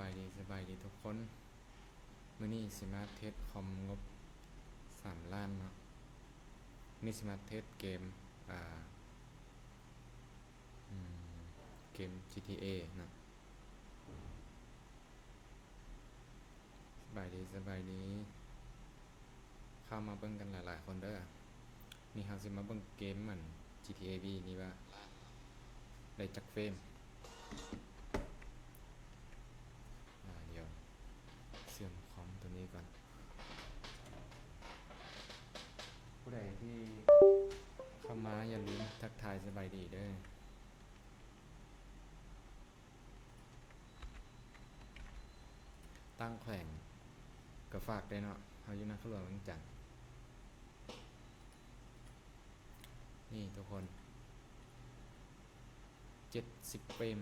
ສະບາຍດີ ສະບາຍດີທຸກຄົນ. ມື້ນີ້ຊິມາເທສຄອມງົບສາມລ້ານເນາະ. ມື້ນີ້ຊິມາເທສເກມ ອ່າ ອືມ ເກມ ຈີທີເອ ເນາະ. ສະບາຍດີ ສະບາຍດີ. ເຂົ້າມາເບິ່ງກັນຫຼາຍໆຄົນເດີ. ນີ້ເຮົາຊິມາເບິ່ງເກມ ອັນ ຈີທີເອ ວີ ນີ້ວ່າ ໄດ້ຈັກເຟຣມ. ອ່າ ດຽວເຊື່ອມຄອມໂຕນີ້ກ່ອນ. ຜູ້ໃດທີ່ເຂົ້າມາ ຢ່າລືມທັກທາຍສະບາຍດີເດີ. ຕ່າງແຂວງກໍຝາກໄດ້ເນາະ, ເຮົາຢູ່ນະຄອນຫຼວງວຽງຈັນ. ນີ້ທຸກຄົນ ເຈັດສິບເຟຣມ,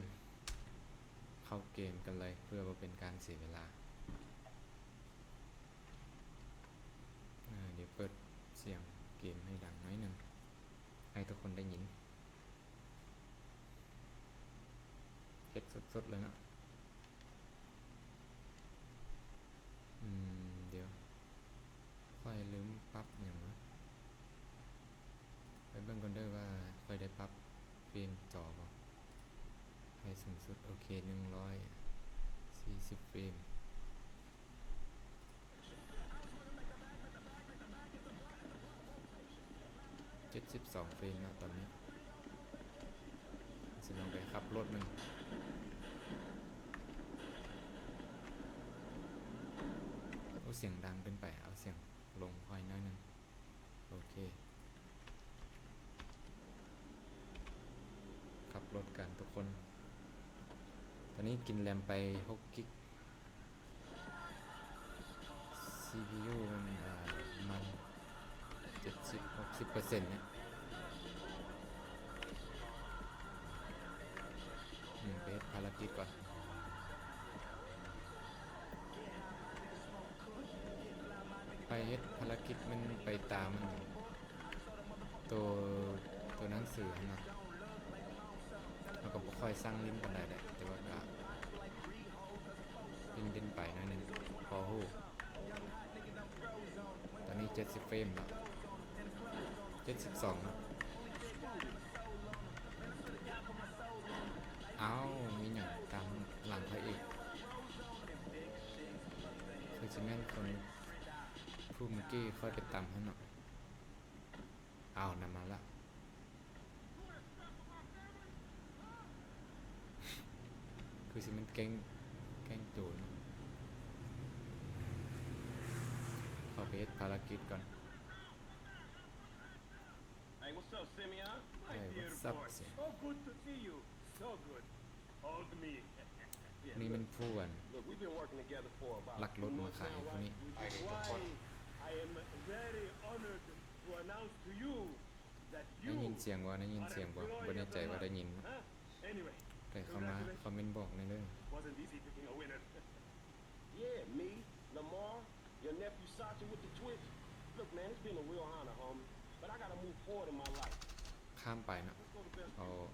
ເຂົ້າເກມກັນເລີຍເພື່ອບໍ່ເປັນການເສຍເວລາ. ອາ ດຽວເປີດສຽງເກມໃຫ້ດັງໜ້ອຍໜຶ່ງ ໃຫ້ທຸກຄົນໄດ້ຍິນ. ເຮັດສົດໆເລີຍເນາະ. ອືມ ດຽວ ຂ້ອຍລືມປັບຫຍັງວະ. ໄປເບິ່ງກ່ອນເດີວ່າຂ້ອຍໄດ້ປັບເຟຣມຈໍບໍ່ ໃຫ້ສູງສຸດ. ໂອເຄ ໜຶ່ງຮ້ອຍສີ່ສິບເຟຣມ. ເຈັດສິບສອງເຟຣມເນາະຕອນນີ້. ຊິລອງໄປຂັບລົດເບິ່ງ. ໂອ້ ສຽງດັງເກີນໄປ, ເອົາສຽງລົງຄ່ອຍໜ້ອຍໜຶ່ງ. ໂອເຄ ຂັບລົດກັນທຸກຄົນ. ຕອນນີ້ກິນແຣມໄປຫົກກິກ. ຊີພີຢູມັນ ເອີ ມັນເຈັດສິບ ຫົກສິບເປີເຊັນເນຍ. ອືມ ໄປເຮັດພາລະກິດກ່ອນ. ໄປເຮັດພາລະກິດ ມັນໄປຕາມ ໂຕ ໂຕໜັງສືຫັ້ນນະ. ເຮົາກໍບໍ່ຄ່ອຍຊັງຫຼິ້ນປານໃດແຫຼະ ແຕ່ວ່າກໍຫຼິ້ນໆໄປໜ້ອຍໜຶ່ງ ພໍຮູ້. ຕອນນີ້ເຈັດສິບເຟຣມແລ້ວ ເຈັດສິບສອງເນາະ. ອ້າວ ມີຫຍັງຕາມຫຼັງຂ້ອຍອີກ? ຄືຊິແມ່ນຄົນຜູ້ມື້ກີ້ຂ້ອຍໄປຕຳຫັ້ນເນາະ. ອ້າວ ນຳມາລະ. ຄືຊິແມ່ນແກ້ງ ແກ້ງໂຈນ. ເຂົ້າໄປເຮັດພາລະກິດກ່ອນ. Hey, what's up, Simeon? My dear boy. So good to see you. So good. Hold me. ນີ້ແມ່ນຜູ້ອັນ Look, we've been working together for about ລັກລົດມາຂາຍຜູ້ນີ້. Which is why I am very honored to announce to you that you are a good organizer, huh? Anyway, ໄດ້ຍິນສຽງບໍ່? ໄດ້ຍິນສຽງບໍ່? ບໍ່ແນ່ໃຈວ່າໄດ້ຍິນ. Anyway, ໃຜເຂົ້າມາຄອມເມັນບອກແດ່ເດີ. Wasn't easy picking a winner. Yeah, me, Lamar, your nephew Sacha with the Twitch. Look, man, it's been a real honor, homie. But I gotta move forward in my life. ຂ້າມໄປເນາະ. ເຮົາບໍ່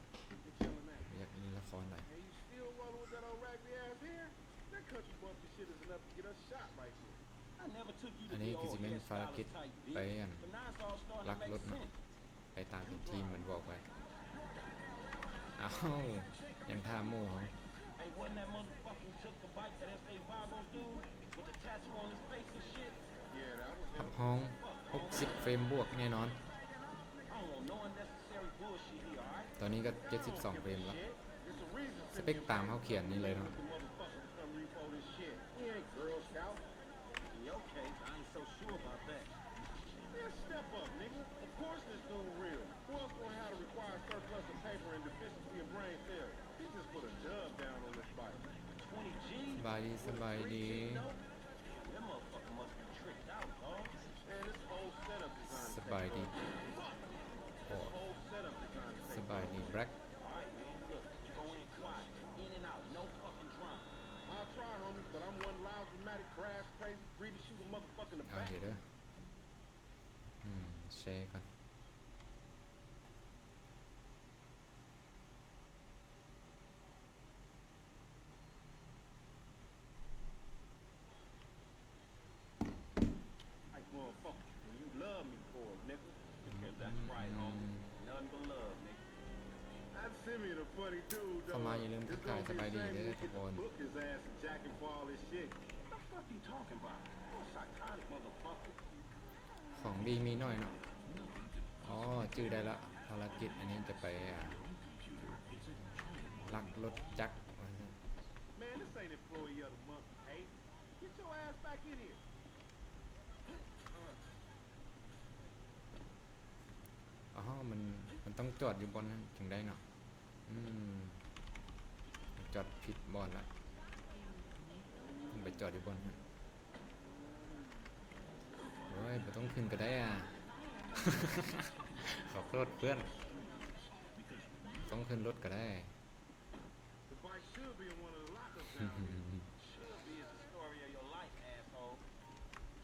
ຢາກມີລະຄອນຫຼາຍ. And you still rolling with that old raggedy ass hair? That country bumpkin shit is enough to get us shot right here. I never took you to be old hairstylist type B. ອັນນີ້ຄືຊິແມ່ນພາລະກິດໄປອັນ But now it's all starting to make sense. ລັກລົດເນາະ. ໄປຕາມທີ່ທີມມັນບອກໄວ້. ອ້າວ ຍັງຖ້າໝູ່ເຮົາ. Hey, wasn't that motherfucker who took the bike, that S A Vibos dude with the tattoo on his face and shit? Yeah, that was him. ຮັບຮອງຫົກສິບເຟຣມບວກແນ່ນອນ. I don't want no unnecessary bullshit here, alright? ຕອນນີ້ກໍເຈັດສິບສອງເຟຣມແລ້ວ. There's a reason Simeon paid the motherfucker to come repo this shit. ສະເປັກຕາມເຮົາຂຽນນີ້ເລີຍເນາະ. We ain't Girl Scouts. In your case, I ain't so sure about that. Man, step up, nigga. Of course this dude real. Who else gonna have a required surplus of paper and deficiency in brain cells? He just put a dub down on this bike. Twenty G? ສະບາຍດີ ສະບາຍດີ. Damn, that motherfucker must be tricked out, dawg. Man, this whole setup designed to take drugs. ສະບາຍດີ. Fuck. This whole setup designed to take drugs. ສະບາຍດີ Black. Alright, man, look, you go in quiet. In and out, no fucking drama. I'll try, homie, but I'm one loud, dramatic, crass, crazy, greedy, shoot a motherfucker in the back. ເອົາ ດຽວເດີ. ອືມ ແຊກ່ອນ. That's right, homie. Nothing but love, nigga. That Simeon a funny dude, dawg. ເຂົ້າມາຢ່າລືມທັກທາຍສະບາຍດີເດີທຸກຄົນ. Book his ass and jack him for all this shit. What the fuck you talking about? You a psychotic motherfucker. ຂອງດີມີໜ້ອຍເນາະ. ອໍ ຈື່ໄດ້ລະ ພາລະກິດອັນນີ້ຈະໄປ ອ່າ ລັກລົດຈັກວ່າຊັ້ນ. Man, this ain't employee of the month, Ace. Get your ass back in here. ອໍ ມັນ ມັນຕ້ອງຈອດຢູ່ບ່ອນນັ້ນຈຶ່ງໄດ້ເນາະ. ອືມ ຈອດຜິດບ່ອນລະ ຕ້ອງໄປຈອດຢູ່ບ່ອນນັ້ນ. ໂອ້ຍ ບໍ່ຕ້ອງຂຶ້ນກໍໄດ້ອະ ຂໍໂທດເພື່ອນ ບໍ່ຕ້ອງຂຶ້ນລົດກໍໄດ້. The bike should be in one of the lockups down here. Should be is the story of your life, asshole.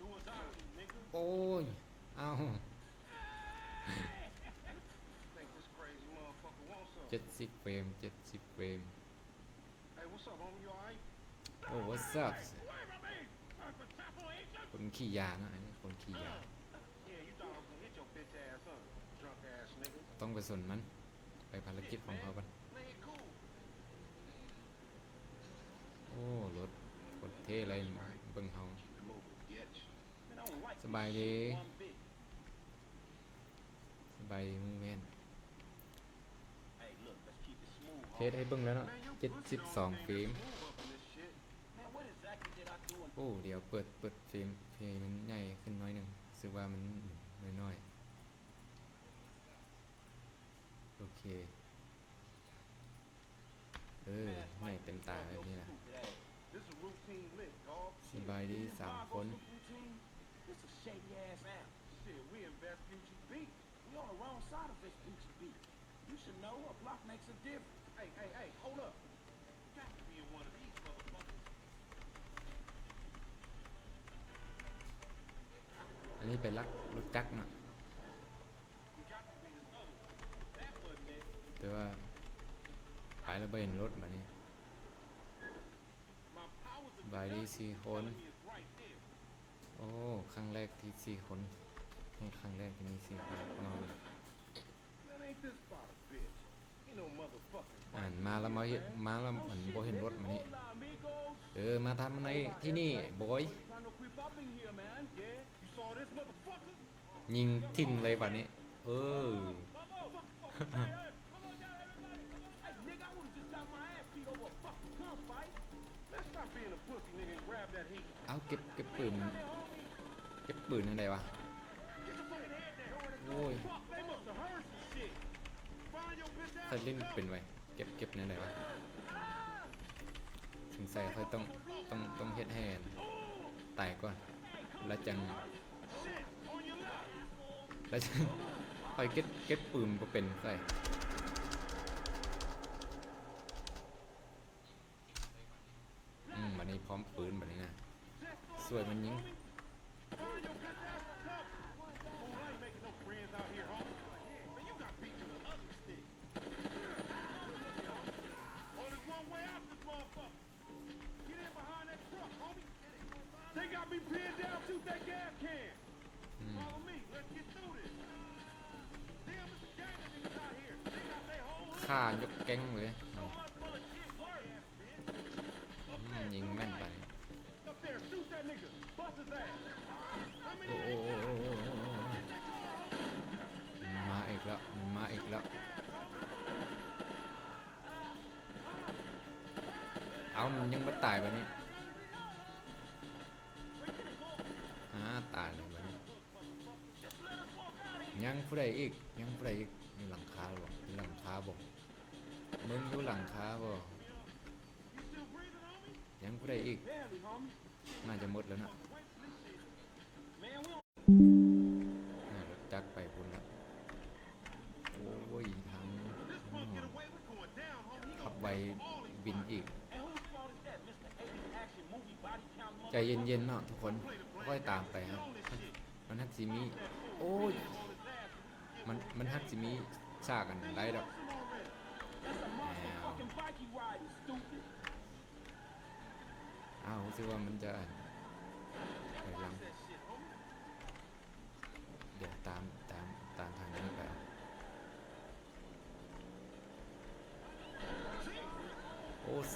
Do or die, nigga. ໂອ້ຍ ເອົ້າ Think this crazy motherfucker wants something. ເຈັດສິບເຟຣມ ເຈັດສິບເຟຣມ. Hey, what's up, homie? You all right? Oh, what's up? Hey, wait a minute. That's the chopper, ain't you? ຄົນຂີ້ຢາເນາະ ອັນນີ້ຄົນຂີ້ຢາ. Yeah, you thought I was gonna hit your bitch ass, huh? Drunk ass nigga. ຕ້ອງໄປສົນມັນ ໄປພາລະກິດຂອງເຮົາກ່ອນ. Man, cool. ໂອ້ ລົດໂຄດເທ່ເລີຍ ເບິ່ງເຮົາ. ສະບາຍດີ ສະບາຍດີໝູ່ແວ່ນ. ເທສໃຫ້ເບິ່ງແລ້ວເນາະ ເຈັດສິບສອງເຟຣມ. ໂອ້ ດຽວເປີດ ເປີດເຟຣມ ເຟຣມໃຫຍ່ຂຶ້ນໜ້ອຍໜຶ່ງ ຮູ້ສຶກວ່າມັນນ້ອຍໆ. ໂອເຄ ເອີ ໃຫ້ເຕັມຕາແບບນີ້ລະ. ສະບາຍດີສາມຄົນ. This a shady ass app. Shit, we invest Future beef. We on the wrong side of this Future beef. You should know a block makes a difference. Hey, hey, hey, hold up. You got to be in one of these motherfuckers. ອັນນີ້ໄປລັກລົດຈັກເນາະ. ແຕ່ວ່າໄປແລ້ວບໍ່ເຫັນລົດບາດນີ້. ສະບາຍດີສີ່ຄົນ. ໂອ້ ຄັ້ງແລກທີ່ສີ່ຄົນ ຄັ້ງແລກທີ່ມີສີ່ຄົນ. ອ່ານມາແລ້ວມາເຮັດ ມາແລ້ວມັນບໍ່ເຫັນລົດມານີ້. ເອີ ມາທຳໃນທີ່ນີ້ບອຍ. You saw this motherfucker? ຍິງຖິ້ມເລີຍບາດນີ້. ເອີ ເອົາ ເກັບ ເກັບປືນ ເກັບປືນອັນໃດວະ? ໂອ້ຍ ຂ້ອຍຫຼິ້ນເປັນໄວ. ເກັບ ເກັບແນວໃດວະ? ສົງໄສຂ້ອຍຕ້ອງ ຕ້ອງ ຕ້ອງເຮັດໃຫ້ຕາຍກ່ອນ ແລ້ວຈັ່ງ ແລ້ວຈັ່ງ ຂ້ອຍເກັບ ເກັບປືນບໍ່ເປັນຂ້ອຍ. ອືມ ບາດນີ້ພ້ອມປືນບາດນີ້ນະ ຊ່ວຍມັນຍິງ. They got me pinned down, shoot that gas can. ອືມ Follow me, let's get through this. Damn, it's a gang of niggas out here. They got they whole hood. ຂ້າຍົກແກ້ງເລີຍ. ອືມ ຍິງແມ່ນປານນີ້. Up there, shoot that nigga. Bust his ass. ໂອ້ ໂອ້ ໂອ້ ມັນມາອີກແລ້ວ ມັນມາອີກແລ້ວ. ເອົ້າ ມັນຍັງບໍ່ຕາຍບາດນີ້. ອາ ຕາຍແລ້ວບາດນີ້. ຍັງຜູ້ໃດອີກ? ຍັງຜູ້ໃດອີກ? ຢູ່ຫຼັງຄາບໍ່? ຢູ່ຫຼັງຄາບໍ່? ມຶງຢູ່ຫຼັງຄາບໍ່? ຍັງຜູ້ໃດອີກ? ໜ້າຈະໝົດແລ້ວນະ. ລົດຈັກໄປພຸ້ນລະ. ໂອ້ຍ ທາງ ຂັບໄວບິນອີກ. ໃຈເຢັນໆເນາະທຸກຄົນ ຄ່ອຍຕາມໄປເນາະ. ມັນ ມັນຮັກຊິມີ ໂອ້ຍ ມັນ ມັນຮັກຊິມີສາກອັນໃດດອກ. ອ້າວ ຮູ້ສຶກວ່າມັນຈະຖອຍຫຼັງ. ດຽວຕາມ ຕາມ ຕາມທາງນີ້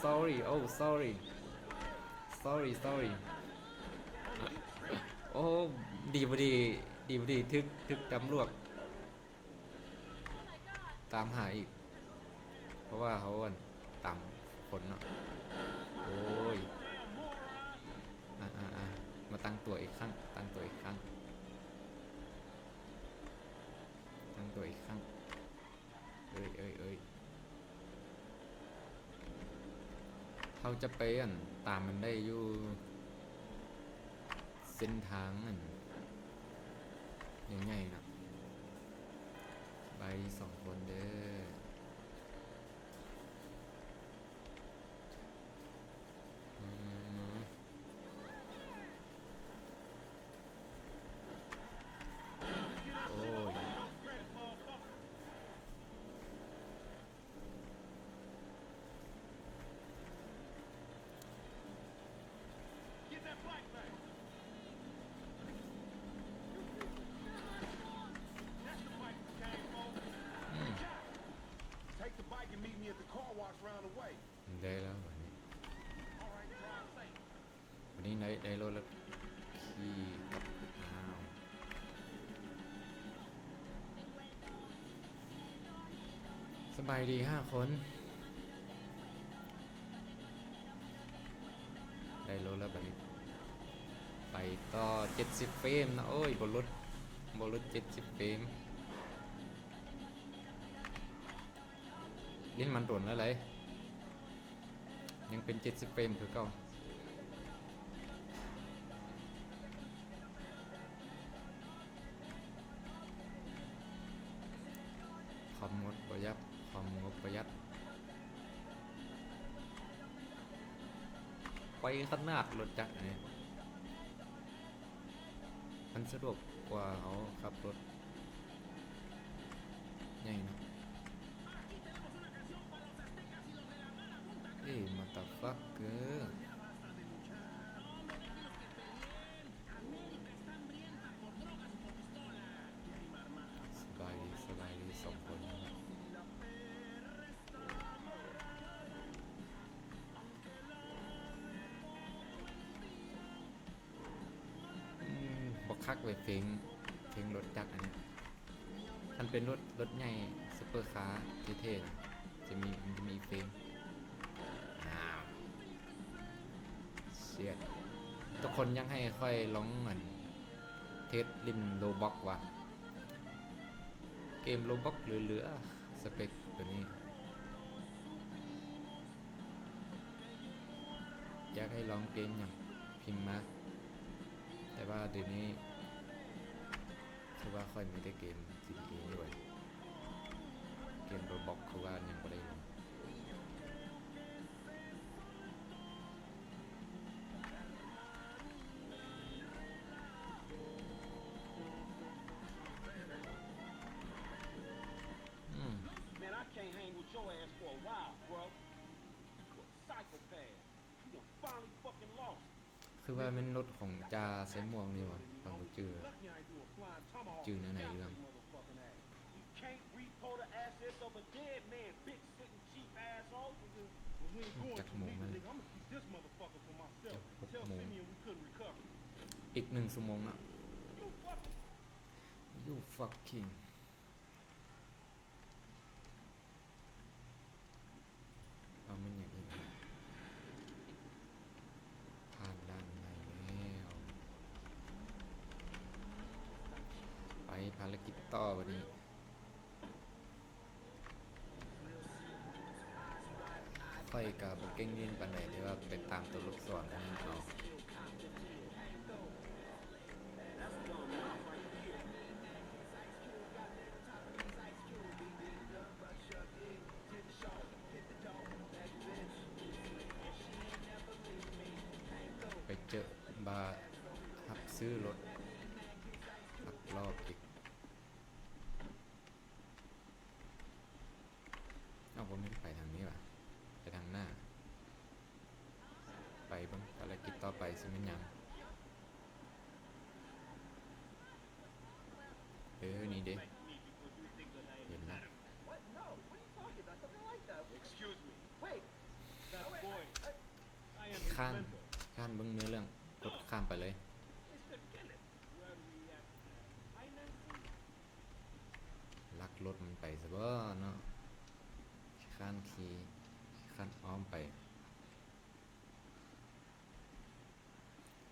Sorry, oh sorry, sorry sorry. ໂອ້ ດີບໍ່ດີ ດີບໍ່ດີ ຖືກ ຖືກຕຳຫຼວດຕາມຫາອີກ ເພາະວ່າເຮົາ ອັ່ນ ຕາມຄົນເນາະ. ໂອ້ຍ ອາໆໆ ມາຕັ້ງຕົວອີກຄັ້ງ ຕັ້ງຕົວອີກຄັ້ງ ຕັ້ງຕົວອີກຄັ້ງ. ເອີຍ ເອີຍ ເອີຍ ເຮົາຈະໄປ ອັ່ນ ຕາມມັນໄດ້ຢູ່ເສັ້ນທາງ ອັ່ນ ໃຫຍ່ໆ ນະ. ໄປສອງຄົນເດີ້. ມາ ມາ ມາ. ໂອ້ຍ ອືມ Take the bike and meet me at the car wash round the way. ໄດ້ແລ້ວບາດນີ້ ບາດນີ້ໄດ້ ໄດ້ລົດແລ້ວ ຂີ່ກັບ ອ້າວ ສະບາຍດີຫ້າຄົນ ໄດ້ລົດແລ້ວບາດນີ້ ໄປຕໍ່ ເຈັດສິບເຟຣມນະ. ໂອ້ຍ ບໍ່ຫຼຸດ ບໍ່ຫຼຸດເຈັດສິບເຟຣມ. ຫຼິ້ນມັນດົນແລ້ວໃດ ຍັງເປັນເຈັດສິບເຟຣມຄືເກົ່າ. ຄອມງົບປະຢັດ ຄອມງົບປະຢັດ ໄວຂະໜາດລົດຈັກອັນນີ້. ມັນສະດວກກວ່າເຮົາຂັບລົດໃຫຍ່ເນາະ. ເອີ motherfucker. ສະບາຍດີ ສະບາຍດີສອງຄົນ. ອືມ ບັກຄັກເວີຍ ເພງ ເພງລົດຈັກອັນນີ້. ຄັນເປັນລົດ ລົດໃຫຍ່ ຊຸບເປີຄາ ເທ່ໆ ຈະມີ ມັນຈະມີເພງ. ອ້າວ shit. ທຸກຄົນຢາກໃຫ້ຂ້ອຍລອງ ອັ່ນ ເທສຫຼິ້ນໂລບັອກວ່າ ເກມໂລບັອກເຫຼືອໆ ສະເປັກໂຕນີ້. ຢາກໃຫ້ລອງເກມຫຍັງພິມມາ ແຕ່ວ່າດຽວນີ້ຄືວ່າຂ້ອຍມີແຕ່ເກມ ຈີທີເອ ນີ້ເວີຍ ເກມໂລບັອກຄືວ່າຍັງບໍ່ໄດ້ລົງ. ອືມ Man, I can't hang with your ass for a while, bro. You a psychopath. You done finally fucking lost. ຄືວ່າແມ່ນລົດຂອງຈ່າໃສ່ໝວກນີ້ຫວາ ຂ້ອຍບໍ່ຈື່ ຈື່ແນວໃນເລື່ອງ. You can't repo the assets of a dead man, big sitting cheap asshole. ຈັກໂມງແລ້ວ? ຈັກຫົກໂມງແລ້ວ. ອີກໜຶ່ງຊົ່ວໂມງເນາະ. You fucking ເອົາ ແມ່ນຫຍັງອີກນະ? ຜ່ານດ່ານໃໝ່ແລ້ວ. ໄປພາລະກິດຕໍ່ບັດນີ້. ຂ້ອຍກະບໍ່ເກັ່ງຫຼິ້ນປານໃດ ແຕ່ວ່າໄປຕາມໂຕລູກສອນອັນນັ້ນເອົາ. ໄປເຈີບາ ຮັບຊື້ລົດ ລັກລອບອີກ. ເອົ້າ ບໍ່ແມ່ນໄປທາງນີ້ຫວາ ໄປທາງໜ້າ. ໄປເບິ່ງ ພາລະກິດຕໍ່ໄປຊິແມ່ນຫຍັງ. ເອີ ນີ້ເດ້ ເຫັນລະ. What? No. What are you talking about? Something like that. Excuse me. Wait. That boy ຄ້ານ ຄ້ານເບິ່ງເນື້ອເລື່ອງ ກົດຂ້າມໄປເລີຍ. ລັກລົດມັນໄປຊະບໍເນາະ ຂ້ານຂີ່ ຂ້ານອ້ອມໄປ.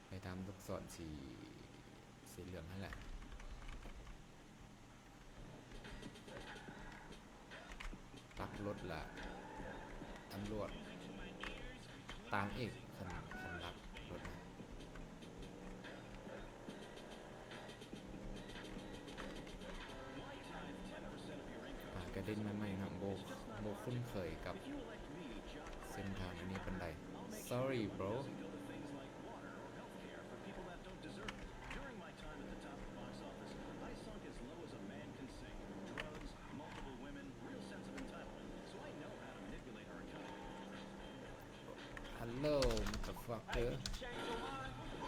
ໄປຕາມລູກສອນສີ ສີເຫຼືອງຫັ້ນແຫຼະ. ລັກລົດລະ ຕຳຫຼວດຕາມອີກ ຄັນ ຄັນລັກລົດນະ. ປາກະເດັນໃໝ່ໆເນາະ ບໍ່ ບໍ່ຄຸ້ນເຄີຍກັບເສັ້ນທາງອັນນີ້ປານໃດ. Sorry bro. Hello motherfucker.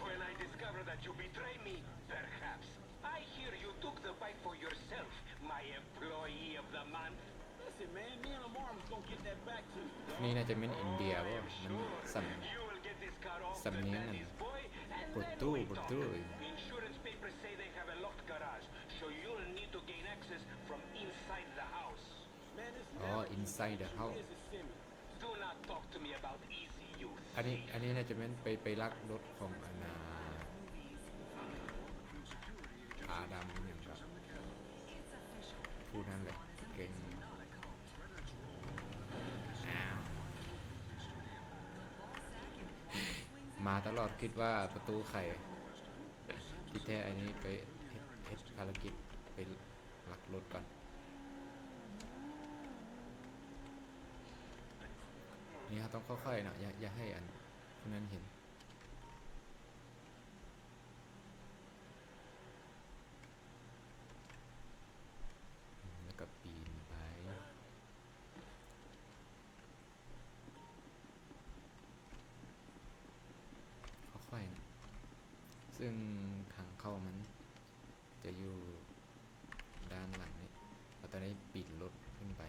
When I discover that you betray me, perhaps. I hear you took the bike for yourself, my employee of the month. Listen, man, me and Lamar was gonna get that back to you, dog. ນີ້ໜ້າຈະແມ່ນອິນເດຍບໍ່? ມັນສຳ ສຳນຽງອັນ Portu-, Portuguese. Insurance papers say they have a locked garage, so you'll need to gain access from inside the house. ອໍ inside the house. Do not talk to me about easy, you thief. ອັນນີ້ ອັນນີ້ໜ້າຈະແມ່ນໄປ ໄປລັກລົດຂອງອັນນ່າ ຜ້າດຳອີ່ຫຍັງກໍ ຜູ້ນັ້ນແຫຼະ ເກັ່ງ. ອ້າວ ມາຕະຫຼອດ ຄິດວ່າປະຕູໄຂ. ທີ່ແທ້ອັນນີ້ໄປເຮັດ ເຮັດພາລະກິດ ໄປລັກລົດກ່ອນ. ນີ້ເຮົາຕ້ອງຄ່ອຍໆເນາະ ຢ່າ ຢ່າໃຫ້ອັນຜູ້ນັ້ນເຫັນ. ແລ້ວກໍປີນໄປ. ຄ່ອຍໆນະ ເຊິ່ງທາງເຂົ້າມັນຈະຢູ່ດ້ານຫຼັງນີ້ ເຮົາຕ້ອງໄດ້ປີນລົດຂຶ້ນໄປ.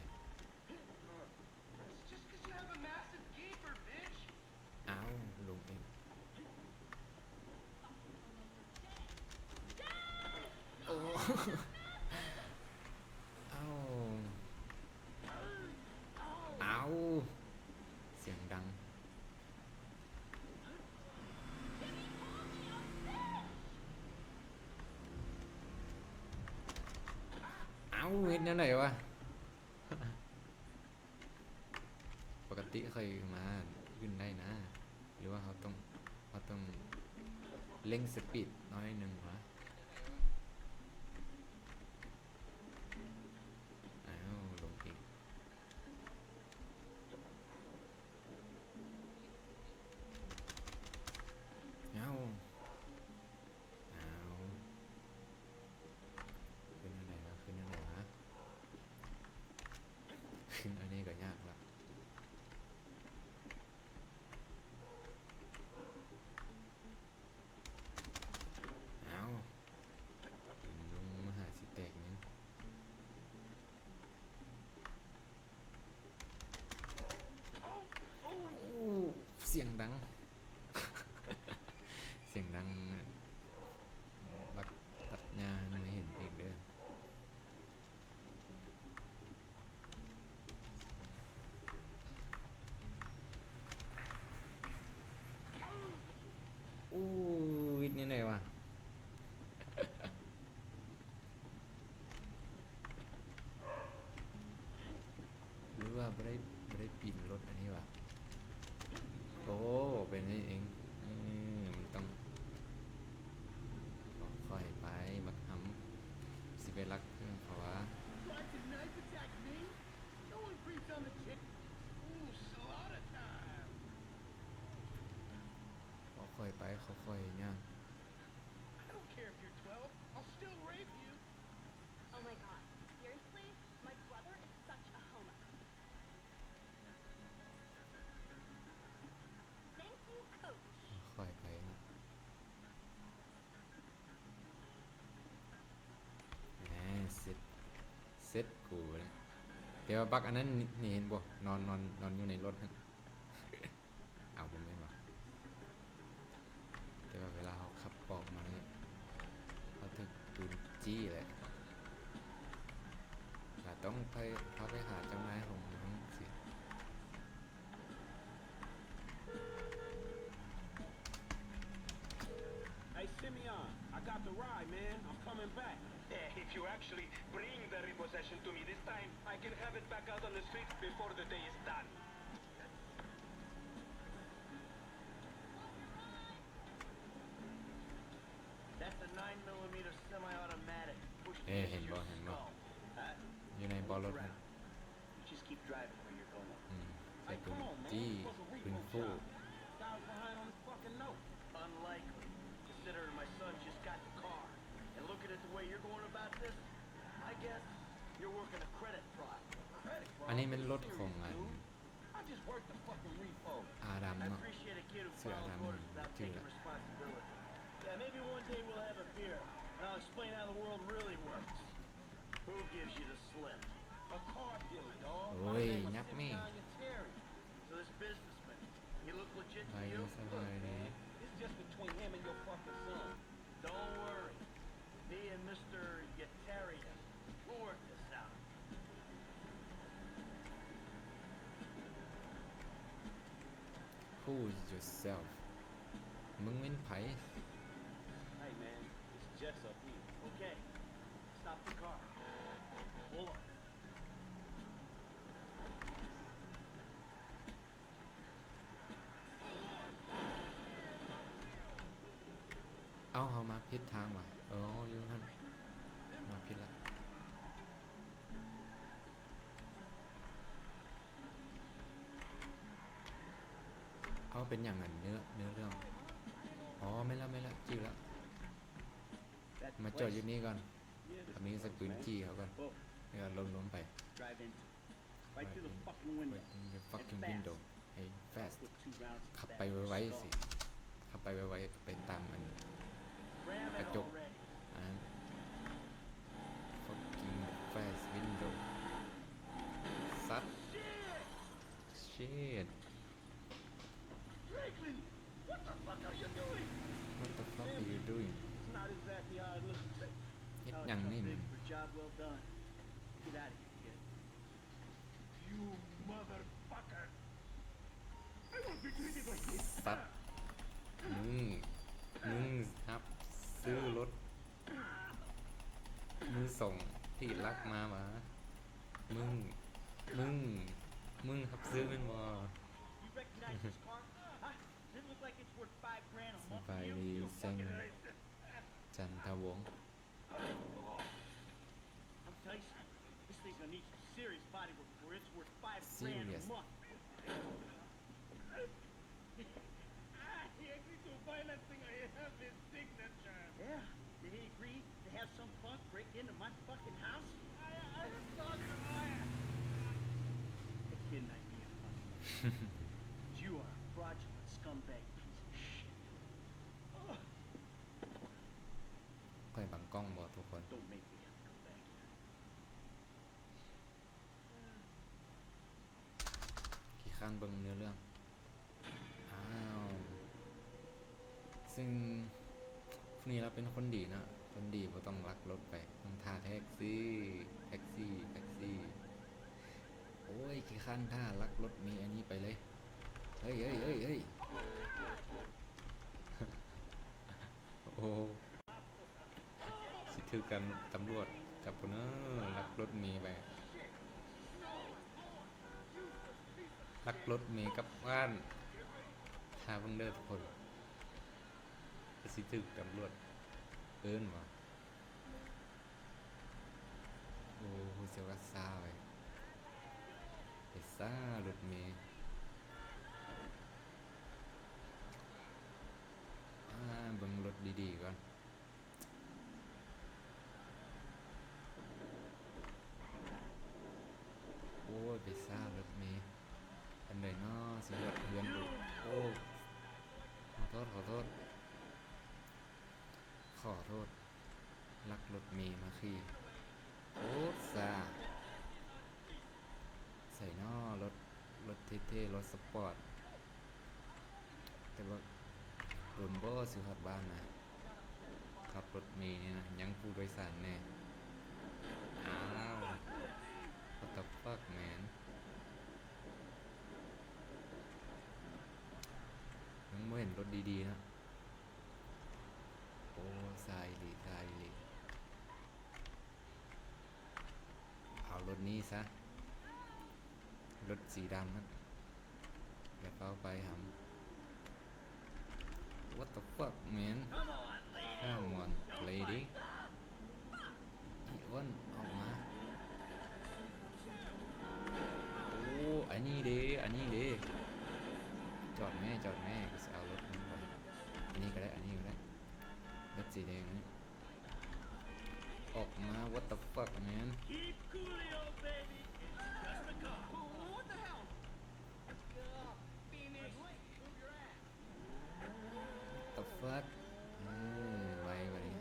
ອ້າວ ລົງອີກ. ໂອ້ ເອົ້າ ເອົ້າ ສຽງດັງ. ເອົ້າ ເຮັດແນວໃດວະ? ປົກກະຕິຂ້ອຍມາຂຶ້ນໄດ້ນະ ຫຼືວ່າເຮົາຕ້ອງ ເຮົາຕ້ອງເລັ່ງສະປີດໜ້ອຍໜຶ່ງວະ? ອ້າວ ລົງອີກ. ອ້າວ ອ້າວ ຂຶ້ນອັນໃດວະ? ຂຶ້ນອັນໃດວະ? ຂຶ້ນອັນນີ້ກໍຍາກລະ. ອ້າວ ລົງມາຫາຊິແຕກຫຍັງ? ໂອ້ ສຽງດັງ ສຽງດັງ ລັກຕັດຫຍ້າໃຫ້ເຫັນອີກເດີ້. ໂອ້ຍ ເຮັດແນວໃດວະ? ຫຼືວ່າບໍ່ໄດ້ ບໍ່ໄດ້ປີນລົດອັນນີ້ຫວາ? ໂອ້ ເປັນອັນນີ້ເອງ. ເອີ ມັນຕ້ອງຄ່ອຍໄປ ບັກຫຳ ຊິໄປລັກເຄື່ອງເຂົາຫວາ? Try to knife attack me? No one breathes on the jet. Ooh, slaughter time. ຄ່ອຍໆໄປ ຄ່ອຍໆຍ່າງ. I don't care if you're twelve, I'll still rape you. Oh my god, seriously? My brother is such a homo. Thank you, coach. ຄ່ອຍໄປເນາະ. ແໝ ເສັດ ເສັດກູນະ. ແຕ່ວ່າບັກອັນນັ້ນນີ້ ເຫັນບໍ່? ນອນ ນອນ ນອນຢູ່ໃນລົດຫັ້ນ. ເອົາ ບໍ່ແມ່ນຫວາ? I got the ride, man. I'm coming back. Yeah, if you actually bring the repossession to me this time, I can have it back out on the streets before the day is done. That's a nine millimeter semi-automatic. Push ເອີ the ເຫັນບໍ່ use your ເຫັນບໍ່ skull. Huh? ຢູ່ໃນເບາະລົດ Move around. You just keep driving where you're going. ອືມ ໃສ່ປືນຈີ້ ປືນຄູ່. Guy was behind on his fucking note. Unlikely, considering my son just got the car. And looking at the way you're going about this, I guess you're working a credit fraud. Credit fraud? ອັນນີ້ແມ່ນລົດຂອງອັນ I just worked the fucking repo. ອາດັມເນາະ I appreciate a kid who follows orders without taking responsibility. Yeah, maybe one day we'll have a beer, and I'll explain how the world really works. Who gives you the slip? A car dealer, dog. ໂອ້ຍ My name was ຍັບແມ່ Citron Yetarian. So this businessman, he look legit to you? Look, man, it's just between him and your fucking son. Don't worry. Me and Mister Yetarian, we'll work this out. Who is yourself? ມຶງແມ່ນໃຜ? Hey, man, it's Jess up here. Okay, stop the car. Pull up. ເອົ້າ ເຮົາມາຜິດທາງຫວາ? ເອີ ຢູ່ຫັ້ນ ມາຜິດລະ. ເອົ້າ ເປັນຫຍັງອັນເນື້ອ ເນື້ອເລື່ອງ? ອໍ ແມ່ນລະ ແມ່ນລະ ຈື່ລະ. ມາຈອດຢູ່ນີ້ກ່ອນ. ອັນນີ້ໃສ່ປືນຈີ້ເຂົາກ່ອນ ແລ້ວກໍລົງໄປ. Right through the fucking window. Right through the fucking window. ໃຫ້ fast. ຂັບໄປໄວໆ ຊິ ຂັບໄປໄວໆ ໄປຕາມອັນກະຈົກ ອັນນັ້ນ. Fucking fast window. ສັດ Shit. Franklin, what the fuck are you doing? What the fuck are you doing? It's not exactly how it looks. ເຮັດຫຍັງນີ້ມັນ? Job well done. Get out of here, kid. You motherfucker. I won't be treated like this. ສັດ ມຶງ ມຶງຮັບຊື້ລົດມືສອງທີ່ລັກມາຫວາ? ມຶງ ມຶງ ມຶງຮັບຊື້ແມ່ນບໍ່? You recognize this car? Huh? Does it look like it's worth five grand a month to you? You fucking racist. ສະບາຍດີ ແຊງ ຈັນທະວົງ. I'll tell you something. This thing's gonna need some serious body work before it's worth five grand a month. Serious. Ah, he agreed to a violent thing. I have his signature. Yeah? Did he agree to have some punk break into my fucking house? I, I have thought that I... That kid might be a fucking... You are a fraudulent scumbag piece of shit. Ugh. ຂ້ອຍບັງກ້ອງບໍ່ທຸກຄົນ? Don't make me have to come back here. ຂີ້ຄ້ານເບິ່ງເນື້ອເລື່ອງ. ອ້າວ ຊຶ່ງຜູ້ນີ້ລາວເປັນຄົນດີເນາະ, ຄົນດີບໍ່ຕ້ອງລັກລົດໄປ, ຕ້ອງຖ້າແທັກຊີ, ແທັກຊີ, ແທັກຊີ. ໂອ້ຍ ຂີ້ຄ້ານຖ້າ, ລັກລົດເມອັນນີ້ໄປເລີຍ. ເຮີ້ຍ ເຮີ້ຍ ເຮີ້ຍ ເຮີ້ຍ. ໂອ້ ຊິຖືກກັນຕຳຫຼວດຈັບພຸ້ນເອີ ລັກລົດເມໄປ, ລັກລົດເມກັບບ້ານ. ຖ້າເບິ່ງເດີທຸກຄົນ, ຊິຖືກຕຳຫຼວດເອີ້ນຫວາ? ໂອ້ ຮູ້ສຶກວ່າຊ້າເວີຍ, ໄປຊ້າລົດເມ. ອ່າ ເບິ່ງລົດດີໆກ່ອນ. ໂອ້ຍ ໄປຊ້າລົດເມ. ອັນໃດເນາະ ຊິຮອດເຮືອນ. ໂອ້ ຂໍໂທດ ຂໍໂທດ ຂໍໂທດ. ລັກລົດເມມາຂີ່ ໂຄດຊ້າ. ໃສເນາະ ລົດ ລົດເທ່ໆ ລົດສະປອດ. ແຕ່ວ່າດົນບໍ່ຊິຮອດບ້ານນະ, ຂັບລົດເມນີ້ນະ ຍັງຜູ້ໂດຍສານແດ່. ອ້າວ what the fuck man. ຍັງບໍ່ເຫັນລົດດີໆນະ. ໂອ້ ຊ້າອີ່ຫຼີ ຊ້າອີ່ຫຼີ. ເອົາລົດນີ້ຊະ ລົດສີດຳນັ້ນ ຢ່າຟ້າວໄປຫຳ. What the fuck man? Come on lady. ອ້ວນອອກມາ. ໂອ້ ອັນນີ້ເດ້ ອັນນີ້ເດ້. ຈອດແມ້ ຈອດແມ້ ກູຊິເອົາລົດມັນໄປ. ອັນນີ້ກໍໄດ້ ອັນນີ້ກໍໄດ້ ລົດສີແດງນີ້. ອອກມາ. What the fuck man? Keep coolio, baby. It's just a car. What the hell? Phoenix, move your ass. The fuck? ເອີ ໄວກວ່ານີ້.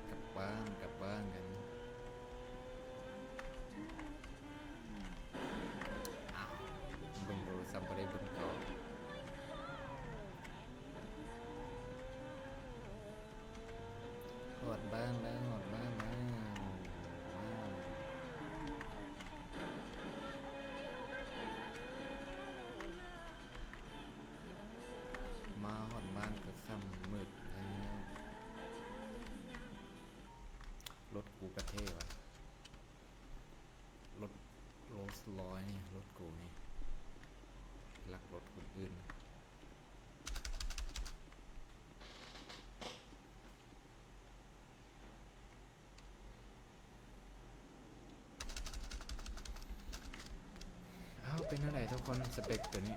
ກັບບ້ານ ກັບບ້ານກັນ. ອ້າວ ເບິ່ງໂທລະສັບບໍ່ໄດ້ເບິ່ງເຂົ້າ. ຮອດບ້ານແລ້ວ ຮອດບ້ານແລ້ວ. ມາຮອດບ້ານກໍຄ່ຳມືດແລ້ວ. ລົດກູກໍເທ່ວ່າ ລົດໂຣລສ໌ຣອຍສ໌ນີ້ ລົດກູນີ້ ລັກລົດຄົນອື່ນ. ເອົ້າ ເປັນແນວໃດທຸກຄົນ ສະເປັກໂຕນີ້?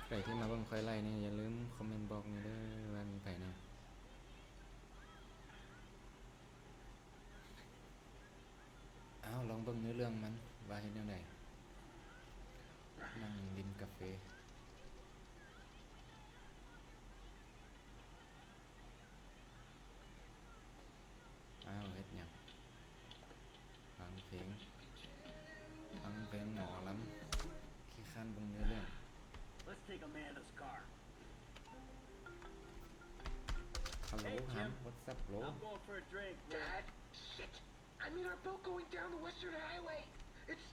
ໃຜທີ່ມາເບິ່ງຂ້ອຍໄລຟ໌ນີ້ ຢ່າລືມຄອມເມັນບອກແດ່ເດີວ່າມີໃຜແດ່. ອ້າວ ລອງເບິ່ງເນື້ອເລື່ອງມັນວ່າເຮັດແນວໃດ. ນັ່ງລິນກາເຟ. ອ້າວ ເຮັດຫຍັງ? ຟັງເພງ ຟັງເພງໝໍລຳ. ຂີ້ຄ້ານເບິ່ງເນື້ອເລື່ອງ. Let's take Amanda's car. ຮັລໂຫຼ Hey, ຫຳ. Jim. What's up, bro? I'm going for a drink, man. Dad? Shit! I mean, our boat going down the Western Highway. It's,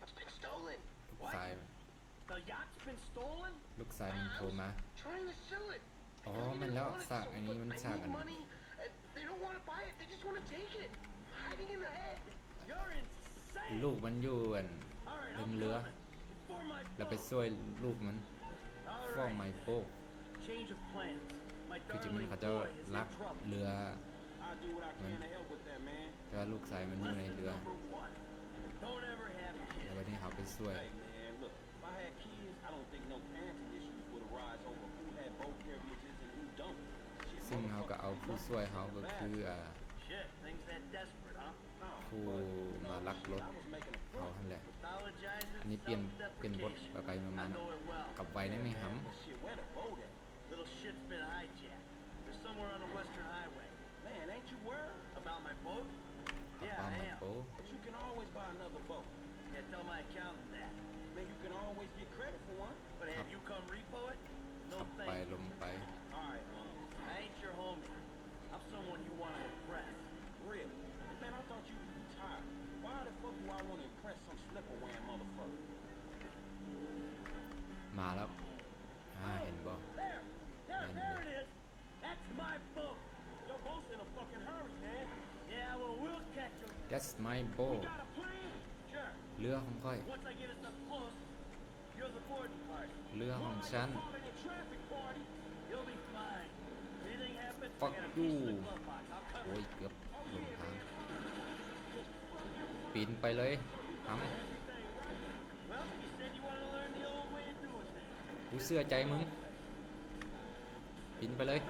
it's been stolen. ລູກຊາຍ What? The yacht's been stolen? ລູກຊາຍມັນໂທມາ. Trying to sell it. ອໍ ແມ່ນແລ້ວ ສາກອັນນີ້ມັນສາກອັນ They need money. Uh, they don't wanna buy it. They just wanna take it. Hiding in the head. You're insane. ລູກມັນຢູ່ອັນ All right, ເທິງ I'm ເຮືອ coming. For my boat. ແລ້ວໄປຊ່ວຍລູກມັນ. All right. For my boat. Change of plans. My darling boy is in trouble. ຄືຈິງມັນເຂົາເຈົ້າລັກເຮືອ I'll do what I can to help with that, man. ແຕ່ວ່າລູກຊາຍມັນຢູ່ໃນເຮືອ. Lesson number one. Don't ever have kids. ແລ້ວບັດນີ້ເຮົາໄປຊ່ວຍ. Hey, man, look, if I had kids, I don't think no parenting issues would arise over who had boat privileges and who don't. Shit, ຊຶ່ງເຮົາກໍເອົາຜູ້ຊ່ວຍເຮົາກໍຄື motherfuckers. ອ່າ Shit, things that desperate, huh? ຜູ້ມາລັກລົດເຮົາຫັ້ນແຫຼະ. ອັນນີ້ປ່ຽນ ປ່ຽນບົດໄປໆມາໆ ກັບໄວໄດ້ໄໝຫຳ? Little shit's been hijacked. They're somewhere on the Western Highway. Man, ain't you worried? About my boat? Yeah, I am. But you can always buy another boat. Yeah, tell my accountant that. Man, you can always get credit for one. But have you come repo it? No thanks. All right, well, I ain't your homie. I'm someone you wanna impress. Really? Man, I thought you was retired. Why the fuck do I wanna impress some slipper wearing motherfucker? ມາແລ້ວ ອ່າ ເຫັນບໍ່? There! There, there it is! That's my boat! Your boat's in a fucking hurry, man! Yeah, well, we'll catch 'em! That's my boat! We got a plan? Sure. ເຮືອຂອງຂ້ອຍ Once I get us up close, ເຮືອຂອງ Fuck you. ໂອ້ຍ ເກືອບຫຼົງທາງ. ປີນໄປເລີຍຫຳ. ກູເຊື່ອໃຈມຶງ. ປີນໄປເລີຍ.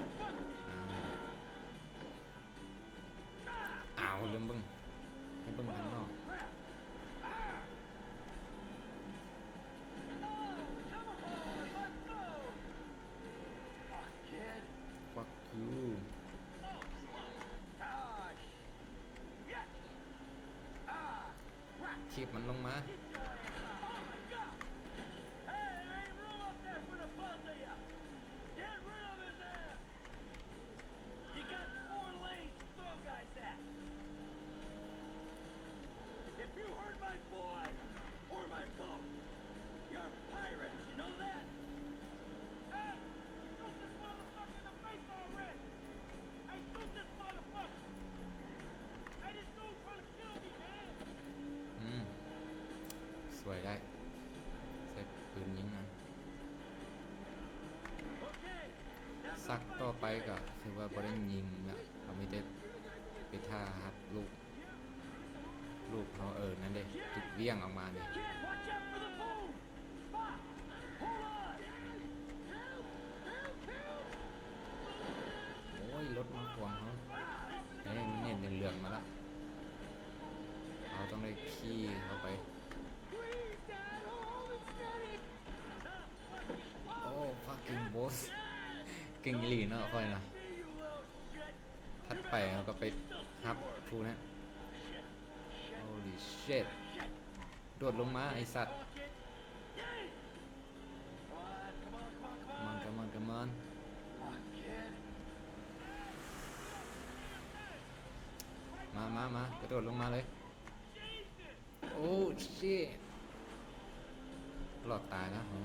ອ້າວ ລືມເບິ່ງ ໃຫ້ເບິ່ງທາງນອກ. Fuck you. ຖີບມັນລົງມາ. You got four lanes to throw guys at. If you hurt my boy, Pirates, you know that? Hey, you shoot this motherfucker in the face already. Hey, shoot this motherfucker. Hey, this dude trying to kill me, man. ອືມ ສວຍໄດ້ ໃຊ້ປືນຍິງນັ້ນ. ສັກຕໍ່ໄປກໍຖືວ່າບໍ່ໄດ້ຍິງລະ ເຮົາມີແຕ່ໄປຖ້າຮັບລູກ ລູກເຮົາ ເອີ ນັ້ນເດ້ ຖືກຫວ່ຽງອອກມານີ້. Fuck! Hold on! Help! Help! Help! ໂອ້ຍ ລົດມາຂວາງເຮົາ. ເອີ ມັນເຫັນເຫຼືອງໆມາລະ ເຮົາຕ້ອງໄດ້ຂີ່ເຂົ້າໄປ. Please, Dad! Hold on, steady! ໂອ້ fucking boss ເກັ່ງອີ່ຫຼີເນາະຂ້ອຍນະ. ຖັດໄປເຮົາກໍໄປຮັບຜູ້ນັ້ນ. Holy shit! ໂດດລົງມາໄອ້ສັດ. Come on, come on, come on, come on. Come on, come on, come on. ມາ ມາ ມາ ກະໂດດລົງມາເລີຍ. ໂອ້ ຊິດ ລອດຕາຍແລ້ວ. ໂອ້ຍ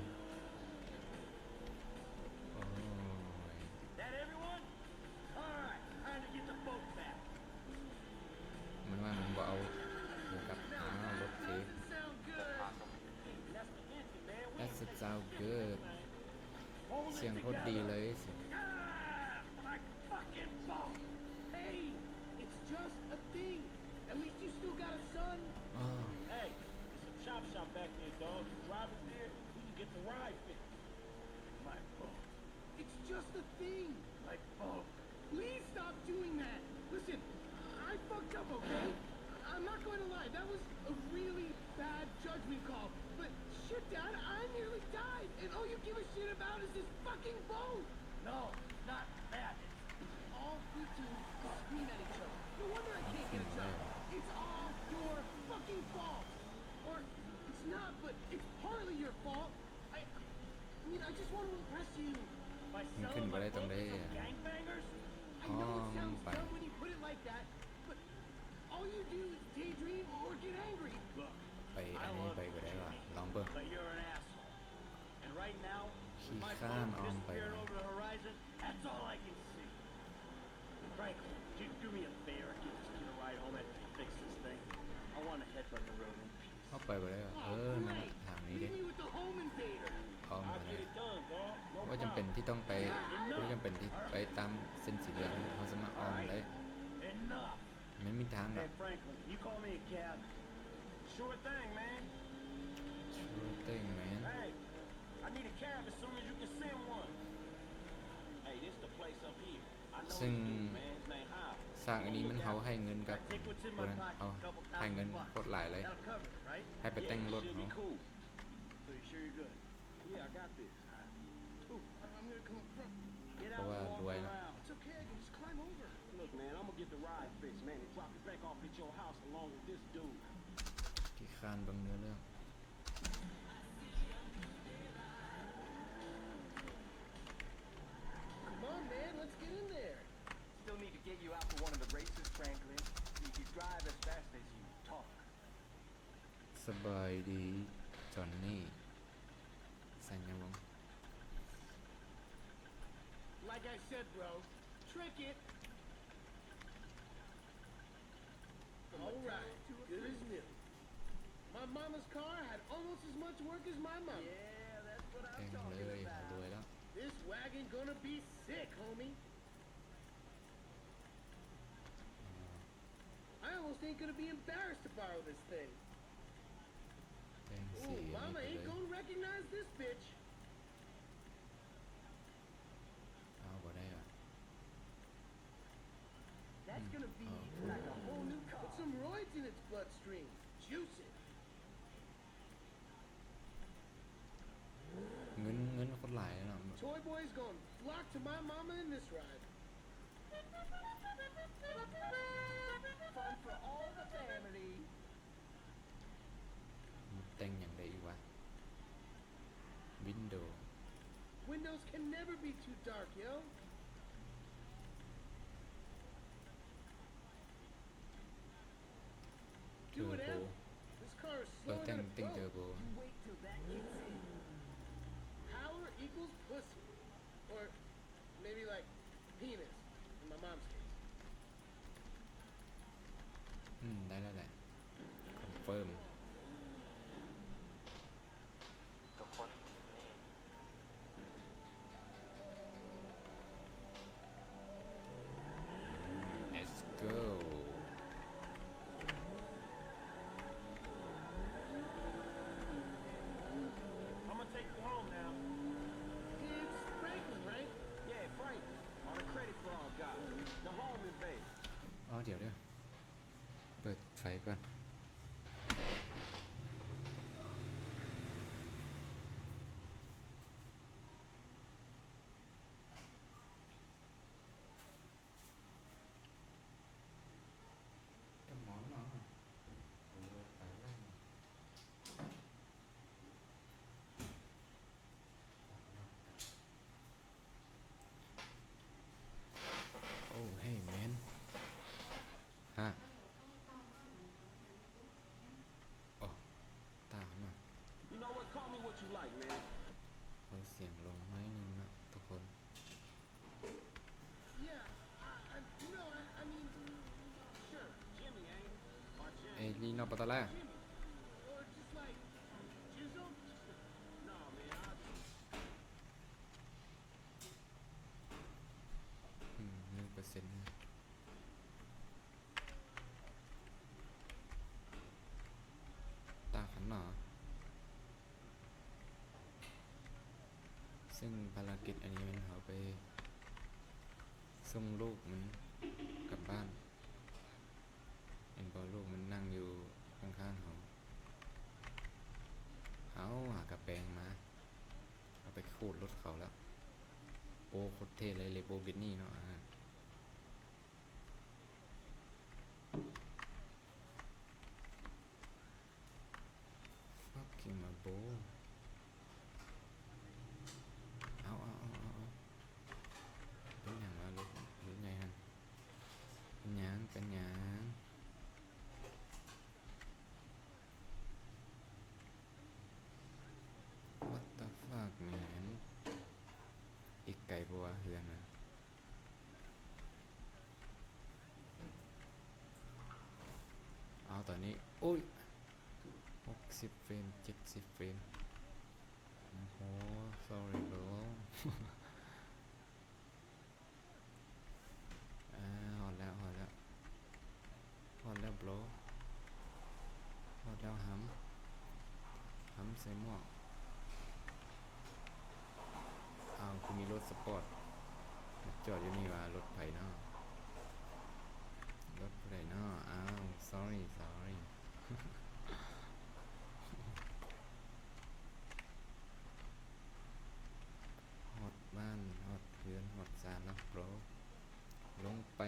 That everyone? All right, time to get the boat back. ມັນວ່າມັນບໍ່ເອົາ ເອົາກັບ ອ້າວ ລົດເສຍ. Doesn't sound good. Hey, that's the engine, man. We're gonna take this shit. That sound good. ສຽງໂຄດດີເລີຍ. Ah, my fucking boat. Hey, it's just a thing. At least you still got a son. ອ້າວ Hey, there's a chop shop back there, dog. You drive us there, we can get the ride fixed. My boat. It's just a thing. My boat. Please stop doing that. Listen, I fucked up, okay? I'm not going to lie. That was a really bad judgment call. But shit, Dad, I nearly died, and all you give a shit about is this fucking boat. No, not that. All we do is scream at each other. No wonder I can't get a job. It's all your fucking fault. Or it's not, but it's partly your fault. I, I mean, I just want to impress you. ມັນຂຶ້ນບໍ່ໄດ້ ຕ້ອງໄດ້ I know it sounds dumb when you put it like that, but all you do is daydream or get angry. Look, ໄປອັນນີ້ໄປກໍໄດ້ວ່າ ລອງເບິ່ງ. But you're an asshole. And right now, with my boat disappearing over the horizon, that's all I can see. Franklin, could you do me a favor? Give this kid a ride home and fix this thing. I want to headbutt the road in peace. ເຮົາໄປບໍ່ໄດ້ຫວາ? ເອີ ນັ້ນແຫຼະ ທາງນີ້ເດ້. ອ້ອມໄປ. ບໍ່ຈຳເປັນທີ່ຕ້ອງໄປ ບໍ່ຈຳເປັນທີ່ໄປຕາມເສັ້ນສີເຫຼືອງ, ເຮົາສາມາດອ້ອມໄດ້. ມັນມີທາງດອກ. Hey, Franklin, can you call me a cab? Sure thing, man. Sure thing, man. Hey, I need a cab as soon as you can send one. Hey, this the place up here. ຊຶ່ງສາກອັນນີ້ມັນ ເຮົາໃຫ້ເງິນກັບຜູ້ນັ້ນ ເຮົາໃຫ້ເງິນໂຄດຫຼາຍເລີຍ ໃຫ້ໄປແຕ່ງລົດເຮົາ ເພາະວ່າລວຍເນາະ. Come on, man, let's get in there. Still need to get you out for one of the races, Franklin. You can drive as fast as you talk. ສະບາຍດີ ຈອນນີ ສັນຍະວົງ. Like I said, bro, trick it. All right, good as new. My mama's car had almost as much work as my mama. Yeah, that's what I'm talking about. ເກັ່ງເລີຍ ລວຍແລ້ວ. This wagon gonna be sick, homie. I almost ain't gonna be embarrassed to borrow this thing. Ooh, mama ain't gonna recognize this bitch. ເອົາ ບໍ່ໄດ້ຫວາ? That's gonna be like a whole new car. Put some roids in its bloodstream. Juice it. ເງິນ ເງິນໂຄດຫຼາຍເນາະ. Toy boy's gonna flock to my mama in this ride. Fun for all the family. ແຕ່ງຫຍັງໄດ້ອີກຫວາ? Window. Windows can never be too dark, yo. Do it, Em. This car is slower than a boat. ເອີ ແຕ່ງ ແຕ່ງ Turbo. You wait till that kicks in. Who's pussy? Or maybe, like, penis in my mom's case. ອືມ ໄດ້ແລ້ວແຫຼະ ຄອນເຟີມ. ທຸກຄົນ ເລັດໂກ. I'ma take you home now. It's Franklin, right? Yeah, Franklin. On a credit fraud guy. The home invader. ອໍ ດຽວໆ ເປີດໄຟກ່ອນ. ໂອ້ ເຮີ້ຍ ແມນ ຮະ ໂອ້ ຕາມາ You know what? Call me what you like, man. ເອົາສຽງລົງໜ້ອຍໜຶ່ງເນາະທຸກຄົນ. Yeah, I, I, no, I, I mean, sure, Jimmy, ain't it? Or Jimmy. ເອລີ ນອກປະຕາລາ Jimmy. Or just, like, Jizzle? Nah, man, I ອືມ ໜຶ່ງເປີເຊັນ ຕາຄັນເນາະ. ເຊິ່ງພາລະກິດອັນນີ້ແມ່ນເຮົາໄປສົ່ງລູກມັນກັບບ້ານ. ເຫັນບໍ່ ລູກມັນນັ່ງຢູ່ຂ້າງໆເຮົາ. ເຮົາຫາກະແປງມາ ເອົາໄປຂູດລົດເຂົາແລ້ວ. ໂອ້ ໂຄດເທ່ເລີຍ Lamborghini ເນາະ ອ່າ. Fucking my bro. ເອົາ ເອົາ ເອົາ ເອົາ ເປັນຫຍັງວະ ລົດ ລົດໃຫຍ່ຫັ້ນ ເປັນຫຍັງ ເປັນຫຍັງ? What the fuck man. ອີກໄກບໍ່ວະ ເຮືອນນະ? ເອົາ ຕອນນີ້ ໂອ້ຍ ຫົກສິບເຟຣມ ເຈັດສິບເຟຣມ. ໂອ້ໂຫ sorry bro. ອາ ຮອດແລ້ວ ຮອດແລ້ວ ຮອດແລ້ວ bro. ຮອດແລ້ວ ຫຳ ຫຳໃສ່ໝວກ. ອ້າວ ຄືມີລົດສະປອດມາຈອດຢູ່ນີ້ວະ ລົດໃຜເນາະ ລົດຜູ້ໃດເນາະ? ອ້າວ sorry sorry. ຮອດບ້ານ ຮອດເຮືອນ ຮອດຊານແລ້ວ bro. ລົງໄປ.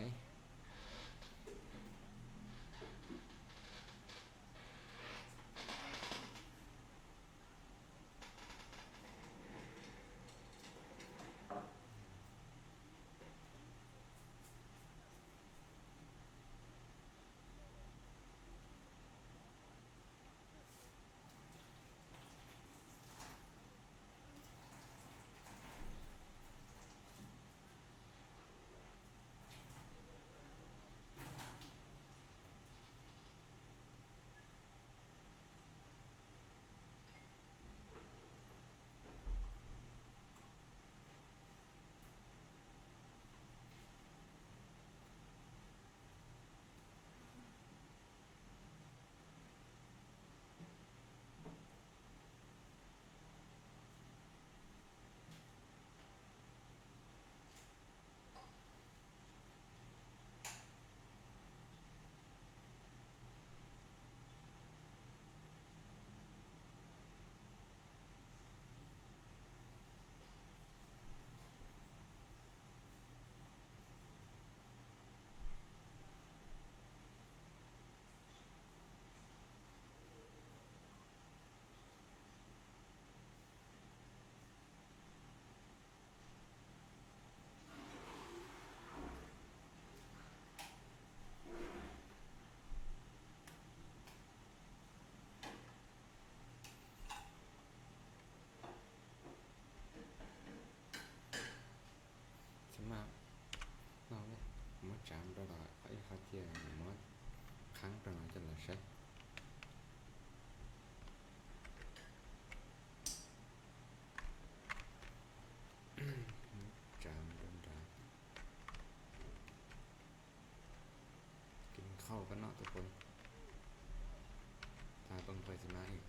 ຂ້ອຍຊິມາອີກ.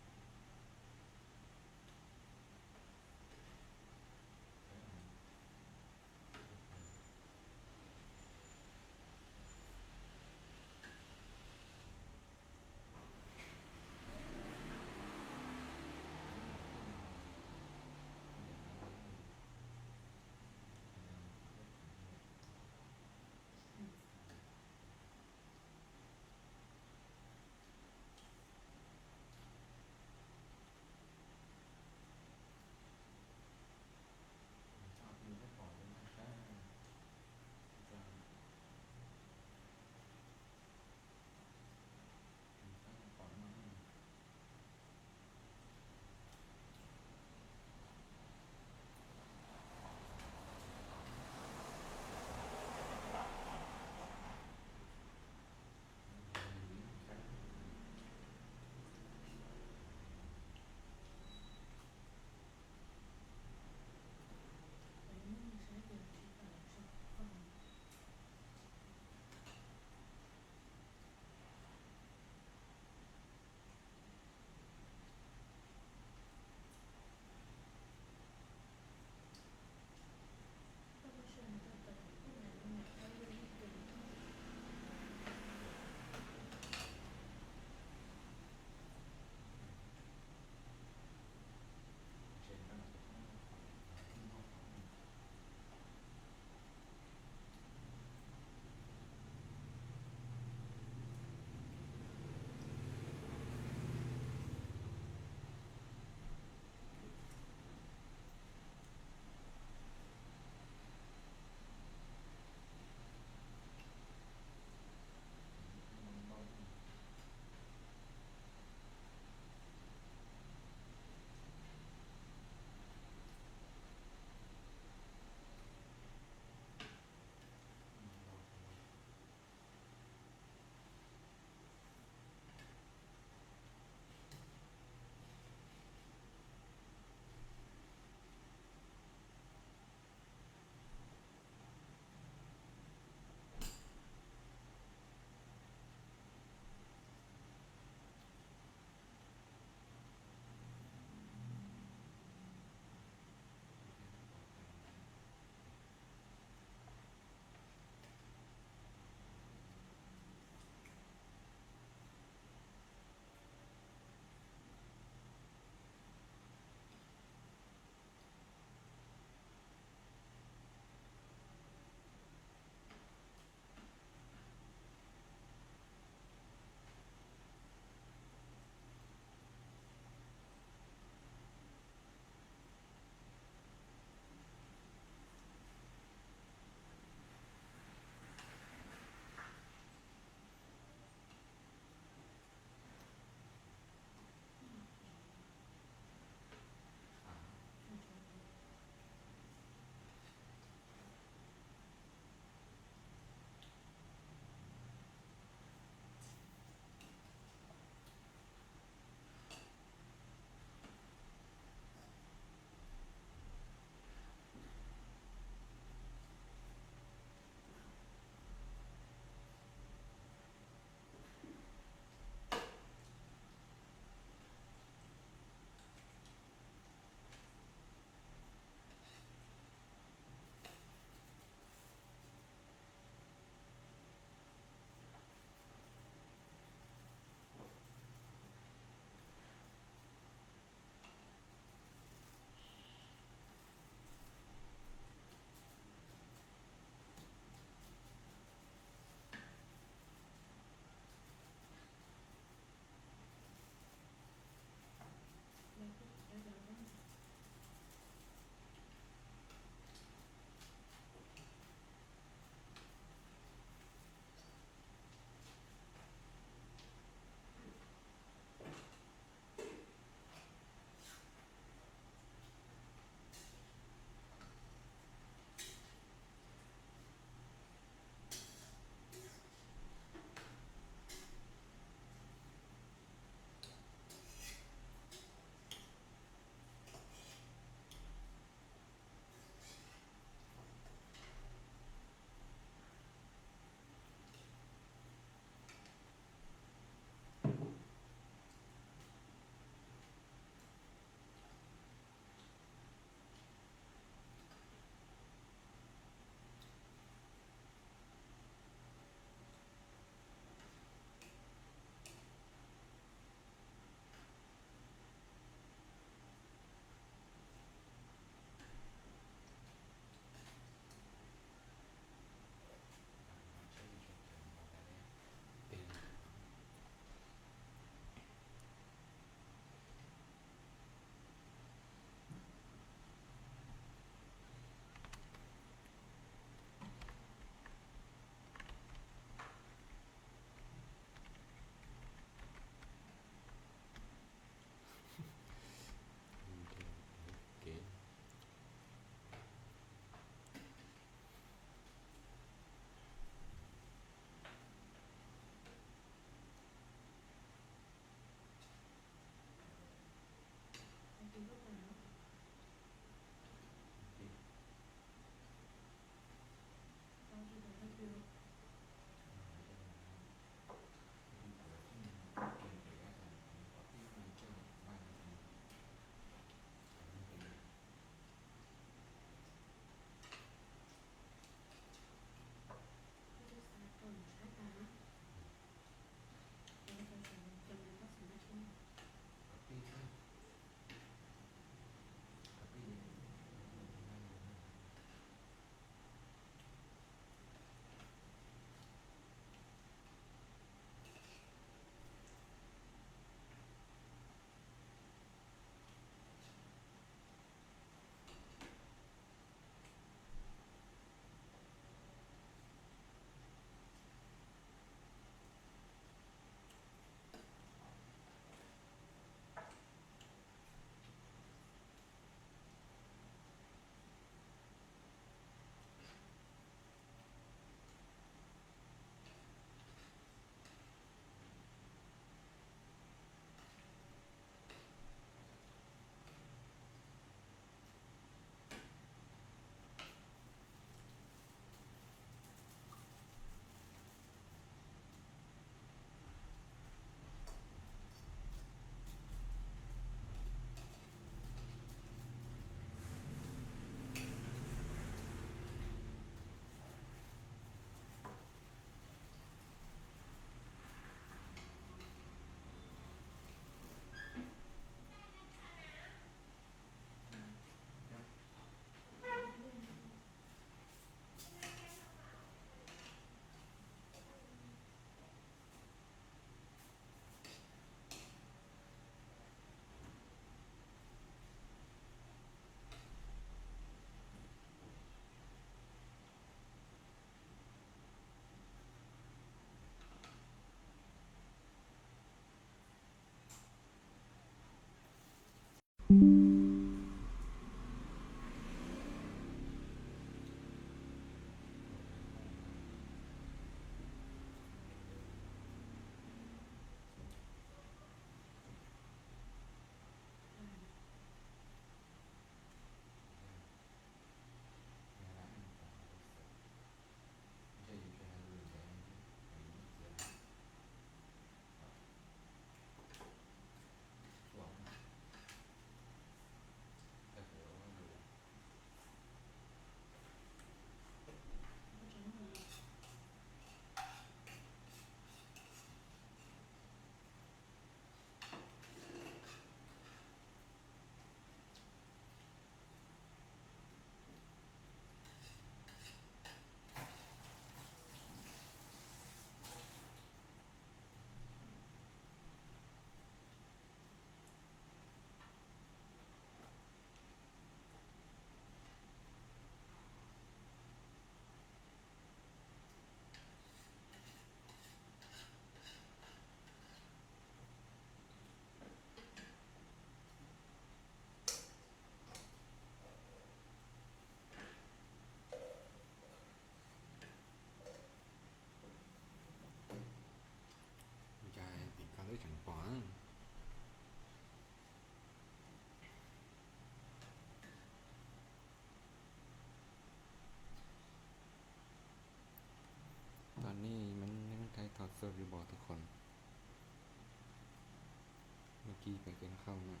ໄປກິນເຂົ້າເນາະ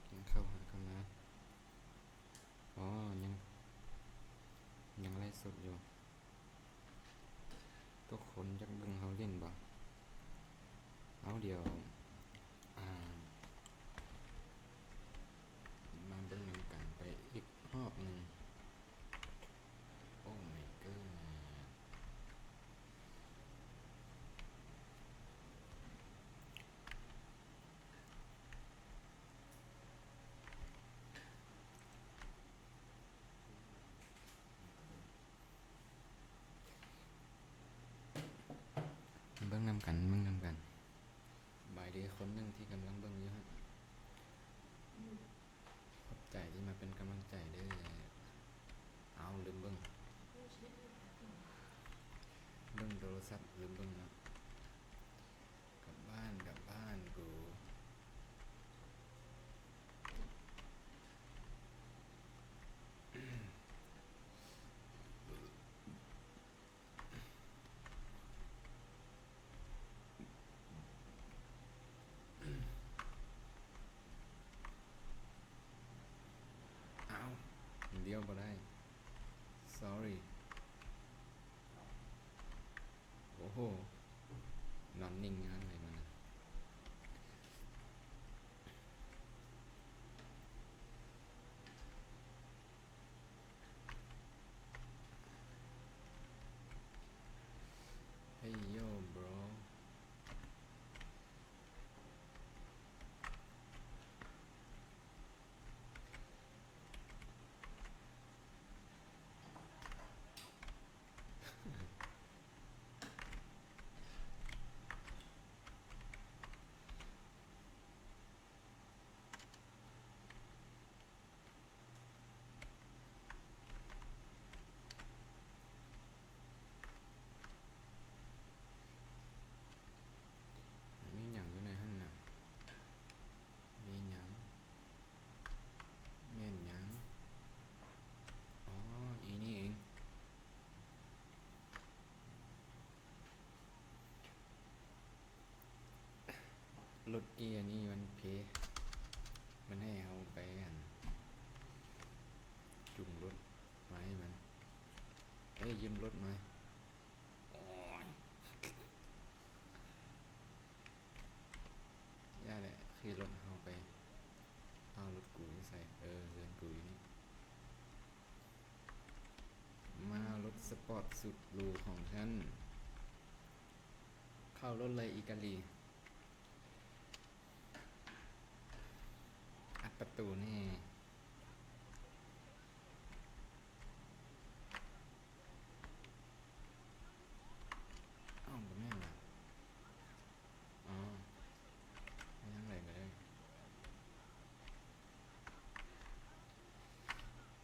ກິນເຂົ້າຫາກັນມາ. ອໍ ຍັງ ຍັງໄລຟ໌ສົດຢູ່. ທຸກຄົນຢາກເບິ່ງເຮົາຫຼິ້ນບໍ່? ເອົາ ດຽວ ອ່າ ມາເບິ່ງນຳກັນໄປອີກຮອບໜຶ່ງ. Oh my god. ເບິ່ງນຳກັນ ເບິ່ງນຳກັນ. ສະບາຍດີຄົນໜຶ່ງທີ່ກຳລັງເບິ່ງຢູ່ຫັ້ນ. ຂອບໃຈທີ່ມາເປັນກຳລັງໃຈເດີ້. ເອົາ ລືມເບິ່ງ ເບິ່ງໂທລະສັບ ລືມເບິ່ງເນາະ. ກັບບ້ານ ກັບບ້ານກູ. ອ້າວ ດຽວບໍ່ໄດ້ sorry. ໂອ້ໂຫ ນອນນິ່ງງານເລີຍມັນນະ. Hey yo bro. ມີຫຍັງຢູ່ໃນຫັ້ນນະ? ມີຫຍັງ? ແມ່ນຫຍັງ? ອໍ ອີນີ້ເອງ. ລົດເກຍນີ້ມັນເພ ມັນໃຫ້ເຮົາໄປ ອັນ ຈູງລົດມາໃຫ້ມັນ. ເອີຍ ຢືມລົດມາ. ໂອ້ຍ ຢ່າແຫຼະ ຂີ່ລົດເຮົາໄປ. ອ້າວ ລົດກູຢູ່ໃສ? ເອີ ເຮືອນກູຢູ່ນີ້. ມາລົດສະປອດສຸດຫຼູຂອງທ່ານ ເຂົ້າລົດເລີຍອີກາລີ. ອັດປະຕູແນ່. ອ້າວ ບໍ່ແມ່ນຫວາ? ອໍ ໄປທາງໃດກໍໄດ້.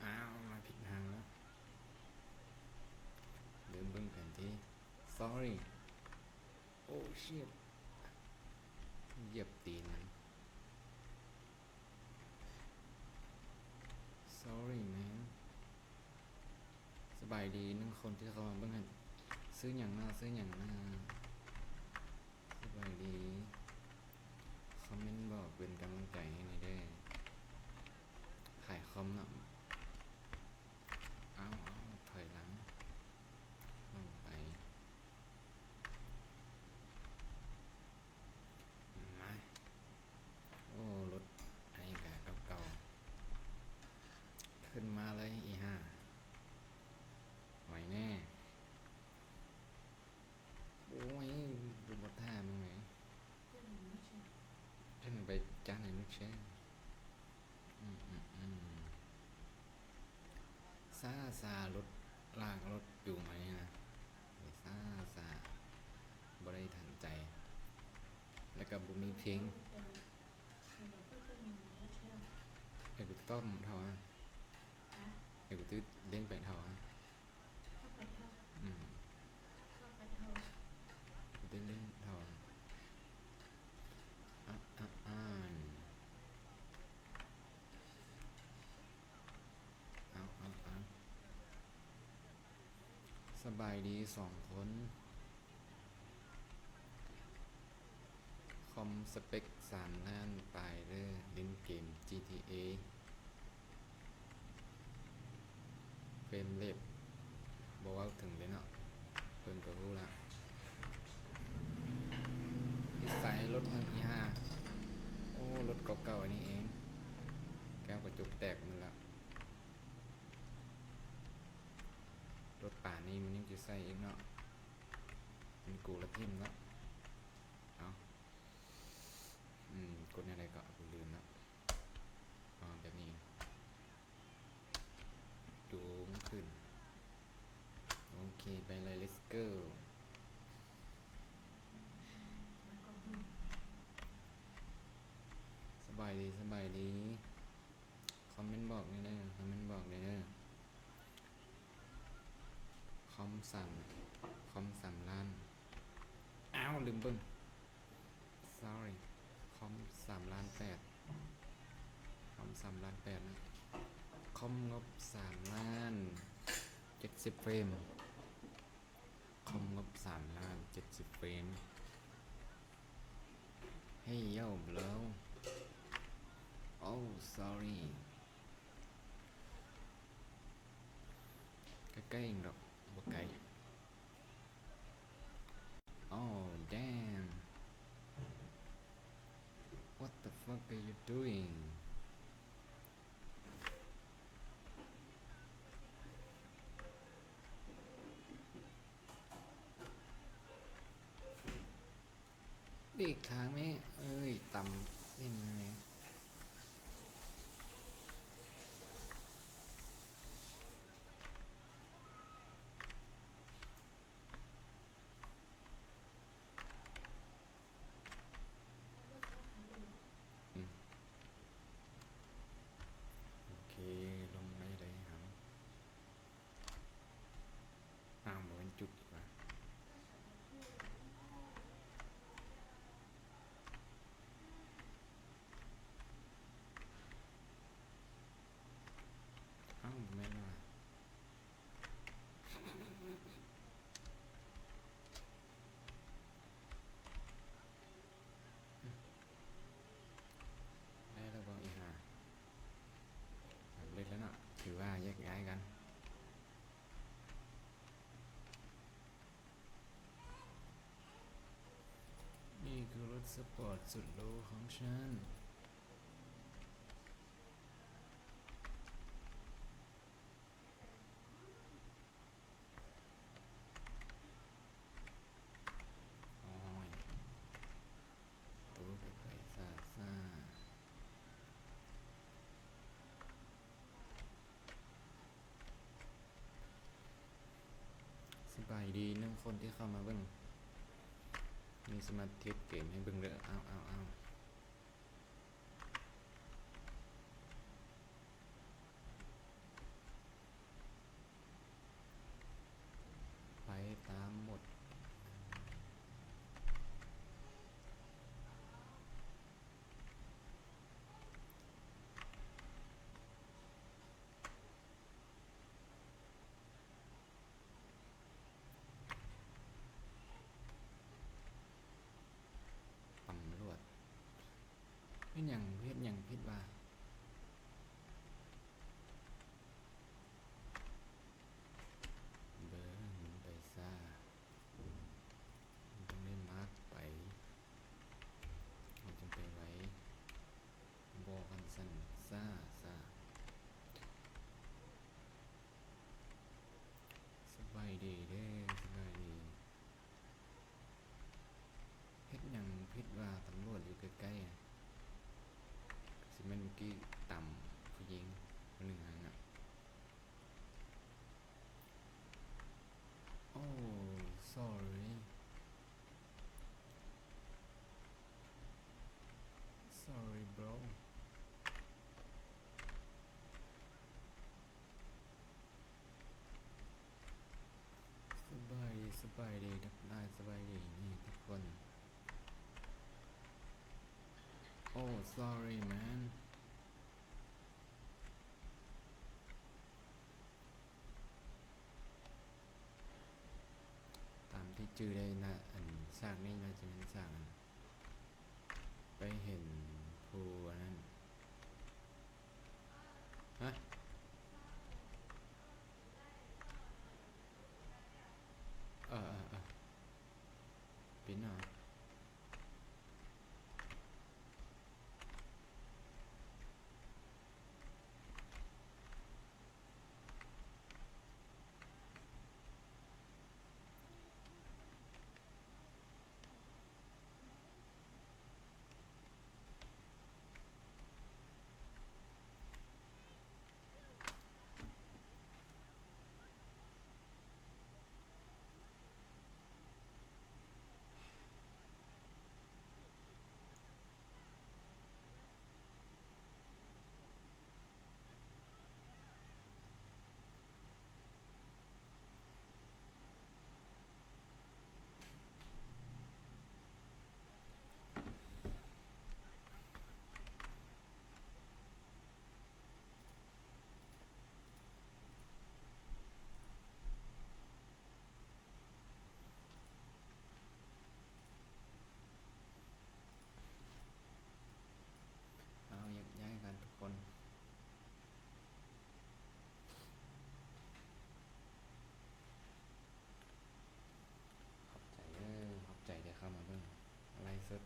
ອ້າວ ມາຜິດທາງແລ້ວ. ລືມເບິ່ງແຜນທີ່. Sorry. Oh shit. ຢຽບຕີນມັນ. Sorry man. ສະບາຍດີໜຶ່ງຄົນທີ່ເຂົ້າມາເບິ່ງຫັ້ນ. ຊື່ຫຍັງເນາະ? ຊື່ຫຍັງເນາະ? ສະບາຍດີ. ຄອມເມັນບອກເປັນກຳລັງໃຈໃຫ້ແດ່ເດີ້. ຂາຍຄອມເນາະ. ເອົາ ເອົາ ຖອຍຫຼັງລົງໄປ. ມາ. ໂອ້ ລົດອັນນີ້ກະເກົ່າໆ. ຂຶ້ນມາເລີຍອີຫ່າ. ໄຫວແນ່. ໂອ້ຍ ບໍ່ ບໍ່ຖ້າມຶງເລີຍ. ຂຶ້ນໄປຈ້ານໃຫ້ລູກແຊ. ອືມ ອືມ ອືມ. ຊ້າໆ ລົດລາກລົດຈູງໄປນີ້ນະ. ຊ້າໆ ບໍ່ໄດ້ທັນໃຈ ແລ້ວກໍບໍ່ມີເພງ. ໃຫ້ກູຕ້ອມເທົ່ານະ. ໃຫ້ກູຕື້ເລ່ນໄປເທົ່ານະ. ອືມ ເປັນເລື່ອງເທົ່າ ອະ ອະ ອານ ເອົາ ເອົາ ເອົາ. ສະບາຍດີສອງຄົນ. ຄອມສະເປັກສາມລ້ານປາຍເດີ້ ຫຼິ້ນເກມຈີທີເອ ເຟຣມເຣດບໍ່ເວົ້າເຖິງເລີຍເນາະ ເບິ່ງກໍຮູ້ລະ. ນິໄສລົດຫັ້ນອີ່ຫ່າ ໂອ້ ລົດເກົ່າໆອັນນີ້ເອງ ແກ້ວກະຈົກແຕກໝົດລະ. ລົດປານນີ້ມັນຍັງຈະໃສ່ອີກເນາະ ເປັນກູລະຖິ້ມເນາະ. ເອົາ ອືມ ກົດແນວໃດກໍ ກູລືມລະ. ອໍ ແບບນີ້ ຈູງຂຶ້ນ ໂອເຄ ໄປເລີຍ ເລັດໂກ. ສະບາຍດີ ສະບາຍດີ. ຄອມເມັນບອກແດ່ເດີ້ ຄອມເມັນບອກແດ່ເດີ້. ຄອມສາມ ຄອມສາມລ້ານ ອ້າວ ລືມເບິ່ງ sorry ຄອມສາມລ້ານແປດ ຄອມສາມລ້ານແປດນະ ຄອມງົບສາມລ້ານເຈັດສິບເຟຣມ. ຄອມງົບສາມລ້ານເຈັດສິບເຟຣມ. Hey yo bro. Oh sorry. ໃກ້ໆເອງດອກ ບໍ່ໄກ. Oh damn. What the fuck are you doing? ເບຣກຄ້າງແມ່. ເອີຍ ຕຳເປັນແມ່. ອືມ ໂອເຄ ລົງໄດ້ເລີຍເຮົາ. ອ້າວ ບໍ່ແມ່ນຈຸດອີກຫວາ? ອ້າວ ບໍ່ແມ່ນຫວາ? ໄດ້ແລ້ວບໍ່ອີ່ຫ່າ? ສຳເລັດແລ້ວເນາະ ຖືວ່າແຍກຍ້າຍກັນ. ນີ້ຄືລົດສະປອດສຸດຫຼູຂອງຊັ້ນ. ໂອ້ຍ ໂຕໄປໆຊ້າໆ. ສະບາຍດີໜຶ່ງຄົນທີ່ເຂົ້າມາເບິ່ງ. ນີ້ຊິມາເທສເກມໃຫ້ເບິ່ງເດີ້. ອ້າວໆໆ. ໄປຕາມບົດ. ຕຳຫຼວດ ເຮັດຫຍັງ ເຮັດຫຍັງຜິດຫວາ? ເບິ່ງໄປຊາ ມັນຕ້ອງໄດ້ມາກໄປ ເຮົາຈຶ່ງໄປໄວ ບໍ່ຄັນຊັ້ນຊ້າໆ. ສະບາຍດີເດີ້ ສະບາຍດີ. ເຮັດຫຍັງຜິດຫວາ? ຕຳຫຼວດຢູ່ໃກ້ໆ ຊິແມ່ນມື້ກີ້ຕຳຜູ້ຍິງຜູ້ໜຶ່ງຫັ້ນນະ. Oh sorry. Sorry bro. ສະບາຍດີ ສະບາຍດີທັກທາຍ ສະບາຍດີນີ້ທຸກຄົນ. Oh sorry man. ຕາມທີ່ຈື່ໄດ້ນະ ອັນ ສາກນີ້ໜ້າຈະແມ່ນສາກ ອັນ ໄປເຫັນຜູ້ອັນນັ້ນ ຮະ? ເອີໆໆ ປິດໜ້າ. ເອົາ ແຍກຍ້າຍກັນທຸກຄົນ. ຂອບໃຈເດີ ຂອບໃຈທີ່ເຂົ້າມາເບິ່ງໄລຟ໌ສົດ.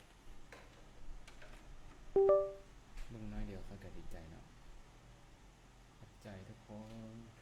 ເບິ່ງໜ້ອຍດຽວຂ້ອຍກໍດີໃຈເນາະ. ຂອບໃຈທຸກຄົນ.